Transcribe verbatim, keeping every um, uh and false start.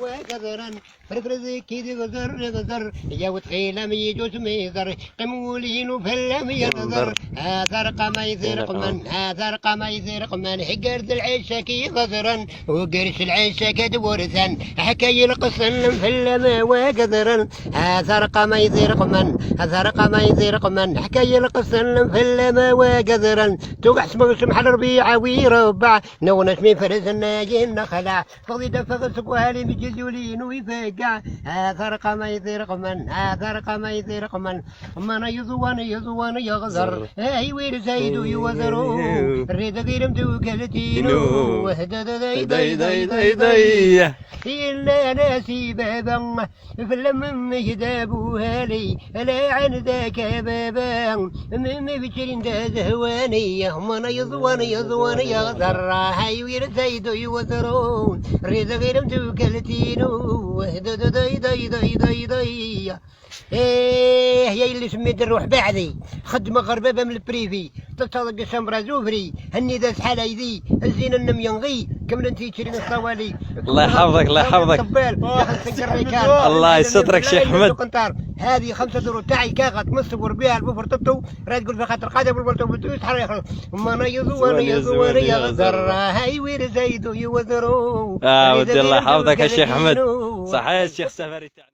وكثرا فرفرزي كي دي غزر غزر، يا وتخيل ميجوس ميزر، قم ولين وفلم ينظر. هذا رقم يزير قمن، هذا رقم يزير قمن، حقر ذي العيشة كي غزرا، وقرش العيشة كد ورثا، حكاية القصن فلم وقدرا. هذا رقم يزير قمن، هذا رقم يزير قمن، حكاية القصن فلم وقدرا. توقع سمو سمح الربيع ويربع، نونس من فرز الناجي النخلع. فضي دفغ سكوالي مجزولين ويفقع. ها فرق ما يطير قمن، ها فرق ما يطير قمن. من يضوان يضوان يغزر، هاي وير زايد يوزرو. الريد غير مدوكلتينو. وهدد داي داي داي داي داي. إلا ناسي بابا، فلم مجدابو هالي. لا عندك يا بابا، ميمي بتشرين دا زهواني، يا هما يضوان يضوان يا غدر، هاي وير زايدو يوزرون، ريد غير متوكلتينو، داي داي داي داي داي داي. ايه يا اللي سميت الروح بعدي، خدمة غير بابا من البريفي، تتصدق الشمبرة زوفري، هني ذا سحال ايدي، الزين النم ينغي، كمل انت تشرين الصوالي. الله يحفظك، الله يحفظك. طبال، داخل سنك الريكان. الله يسترك شي أحمد. القنطار. هذه خمسة دور تاعي كاغا تمس وربيع البفر تطو، راه تقول في خاطر قادم والبلطو بتو يتحرق. ما نيضو ونيضو ونيضر، هاي وير زايدو يوزرو. اه ودي الله يحفظك يا شيخ احمد. صحيح الشيخ سفري تاعنا.